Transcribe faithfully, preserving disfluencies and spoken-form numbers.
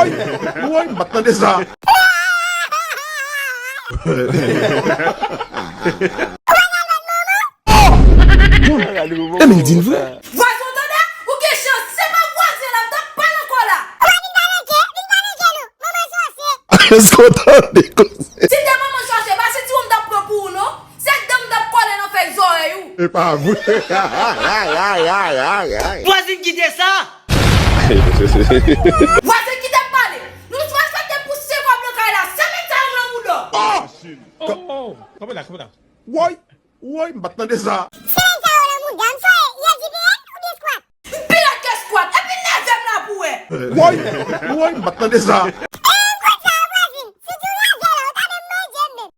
Woy, m pa t tande sa. Enben, l di n vre. Vwazen, w tande? Ou gen chans, se pa vwazen la, m t ap pale ankò la. Èske w tande koze? Si te manman chache, pa se ti won m t ap pran pou ou non. Se dan m t ap kole nan fèy zòrèy ou. E pa vre. Vwazin kite sa. Vwazen kite m pale. Nou respekte pou se kòb nan kay la. Se met sa yo nan mouda. Oh, oh, kanpe la, kanpe la. Woy, woy, m pa t tande sa. Se sa yo nan mouda m soye, yo di piret ou gen skwat. M piret ke skwat. Epi nève m la pou wè. Woy, woy, m pa t tande sa. E m konn sa yo vwazin, si tou revè la, ou ta menm manje m menm.